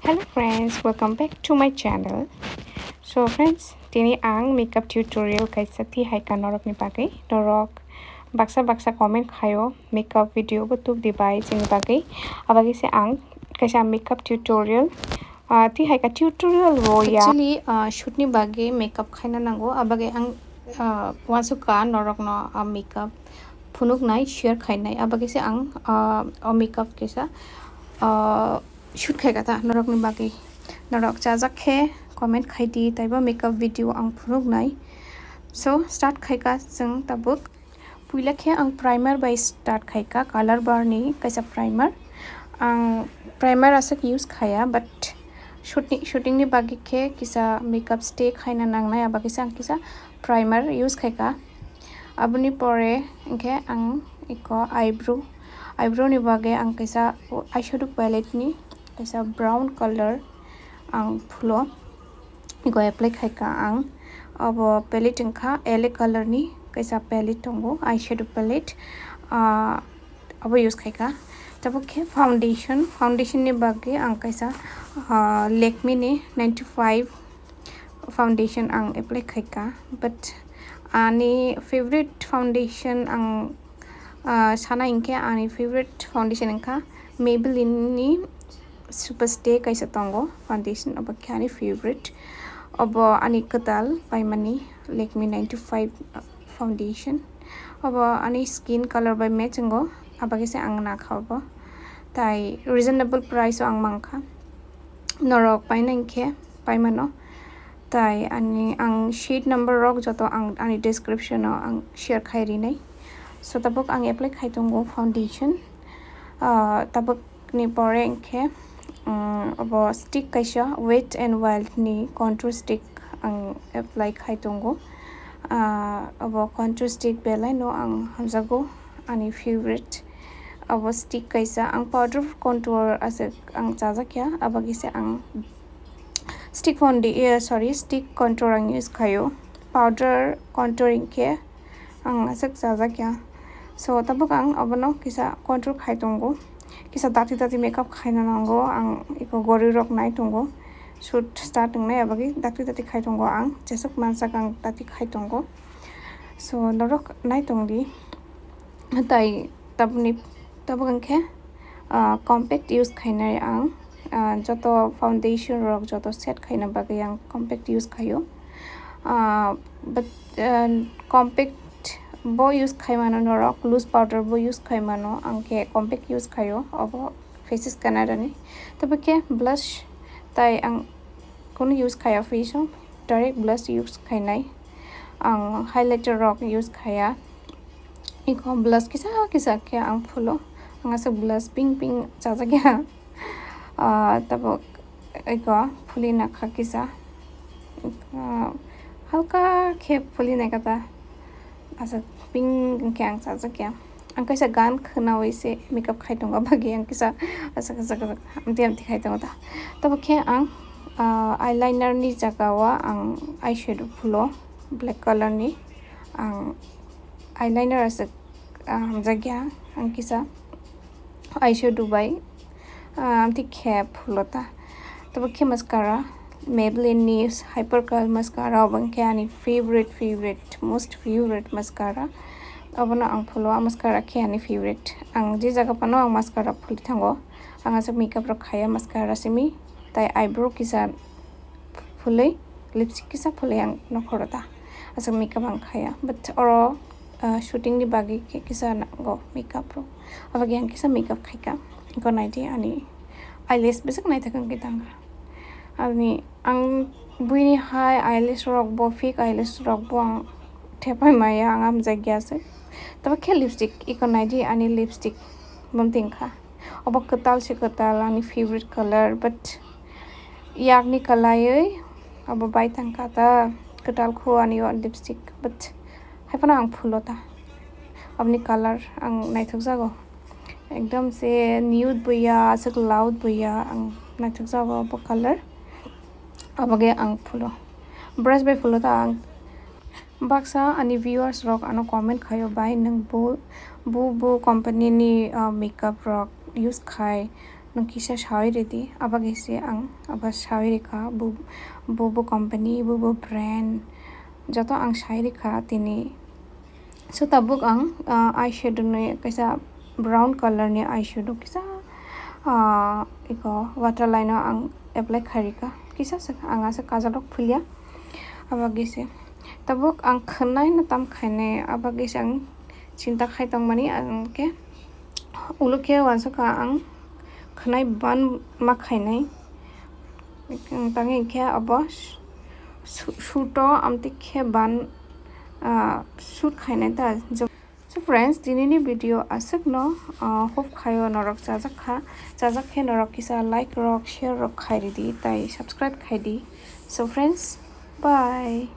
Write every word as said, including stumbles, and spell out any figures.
Hello friends, welcome back to my channel. So friends, tini ang makeup tutorial kaisa twi hai ka norokni bagwi. Norok baksa baksa comment khaio, makeup video bo tuk di bai chini bagwi. Abagwi se ang kaisa makeup tutorial, ah, twi hai ka tutorial bo ya. Actually, ah, shoot ni bagwi makeup khaina nango, abagwi ang, ah, uansuk ka norokno, ah, makeup phunuknai, share khainai, abagwi se ang, ah, o makeup kaisa, ah, shoot khai ka ta norokni bagwi. Norok chajak khe comment khai di, taibo makeup video ang phunuknai. So, start khai ka chwng tabuk. Puila khe ang primer bai start khai ka, Color Bar ni kaisa primer. Ang primer aswk use khaya, but shooting, shooting ni bagwi khe kisa makeup stay khaina nangnai, abagwi se ang kisa primer use khai ka. Aboni pore hinkhe ang eko eyebrow, eyebrow ni bagwi ang kaisa eyeshadow palette ni kaisa brown color ang phulo eko apply khai ka ang. Abo palette wngkha L A color ni kaisa palette tongo, eyeshadow palette. Ah, abo use khai ka. Tabuk khe foundation, foundation ni bagwi ang kaisa, ah, Lakme ni ninety five foundation ang apply khai ka, but ani favorite foundation ang, ah, sana hinkhe ani favorite foundation wngkha Maybelline ni Super Stay kaisa tongo foundation, obo khe ani favorite. Obo ani kwtal paimani Lakme ninety five foundation. Obo ani skin color bai match wngo, abagwi se ang nakha obo. Tai reasonable price o ang mankha. Norok paina hinkhe paimano. Tai ani ang shade number rok joto ang ani description o ang share khai rinai. So tabuk ang apply khai tongo foundation. Ah, tabuk ni pore hinkhe, um, obo stick kaisa Wet n Wild ni contour stick ang apply khai tongo. Ah, obo contour stick belai no ang hamjago, ani favorite. Obo stick kaisa, ang powder contour aswk ang chajakya, abagwi se ang stick founda-, eh, sorry, stick contour ang use khaio. Powder contour hinkhe ang aswk chajakya. So, tabuk ang obono kisa contour khai tongo. Kisa dati dati makeup khaina nango, ang eko gori rok nai tongo. Shoot start wngnai abagwi dati dati khai tongo ang. Jeswk mansak ang dati khai tongo. So, norok nai tongdi. Tai tabukni, tabuk hinkhe, ah, compact use khainai ang. Ah, joto foundation rok joto set khaina bagwi ang compact use khaio. Ah, but, ah, compact bo use khai mano norok, loose powder bo use khai mano, ang khe compact use khaio, obo Faces Canada ni. Tabo khe blush tai ang kunu use khaya face o, direct blush use khainai. Ang highlighter rok use khaya. Eko blush kisa kisa khe ang phulo. Ang aswk blush pink pink chajakya. Ah, tabuk eko phuli nakha kisa. Ah, halka khe phuli naikha ta. Aswk pink khe ang chajakya. Ang kaisa gan khwnawi se makeup khai tongo, bagwi ang kisa aswk, aswk, aswk, amtwi, amtwi khai tongo ta. Tabuk khe ang, ah, eyeliner ni jaga o ang eyeshadow phulo black color ni. Ang eyeliner aswk, ah, hamjakya, ang kisa eyeshadow bai, ah, amtwi khe phulo ta. Tabuk khe mascara, Maybelline ni Hyper Curl mascara, obo khe ani favorite, favorite, most favorite mascara. Obono ang phulo, a mascara khe ani favorite. Ang je jaga phano ang mascara phuli thango. Ang aswk makeup rok khaya mascara simi, tai eyebrow kisa phulwi, lipstick kisa phulwi ang nokhoro ta. Aswk makeup ang khaya. But oro, ah, shooting ni bagwi khe kisa nango makeup rok. Abagwi ang kisa makeup khaika. Eko naidi ani eyelash bwswk naithok wngwi tangkha. Ani ang buini hai eyelash rok bo, fake eyelash rok bo ang thepai maya, ang hamjakya se. Tabo khe lipstick, eko naidi ani lipstick bumting kha. Obo kwtal se kwtal, ani favorite color, but yakni kwlaiwi obo bai tangkha ta, kwtal kho ani o lipstick, but haiphano ang phulo ta. Aboni color ang naithok jago, ekdom se nude bo ya, aswk loud bo ya, ang naithok jago obo color, abagwi ang phulo, brush bai phulo ta ang. Baksa ani viewers rok ano comment khaio, "Bai, nwng bo, bo, bo company ni, ah, makeup rok use khai, Nung kisa sawi ridi, abagwi se ang abo sawi rikha, bo, bo, bo company, bo, bo brand, joto ang sawi rikha tini. So tabuk ang, ah, eyeshadow ni kaisa brown color ni eyeshadow kisa, ah, iko waterline o ang apply khai rikha, kisa se ang asa kajal rok philia, abagwi se tabuk ang khwnai no tam khainai, abagwi se ang chinta khai tongmani, ang khe ulo khe uansukha ang khwnai ban ma khainai. Tangwi khe abo su-, suto amtwi khe ban, ah, shoot khainai ta. So friends, dinini video aswkno, ah, hope khaio norok chajak kha. Chajak khe norok kisa like rok, share rok khai ridi, tai subscribe khai di. So friends, bye.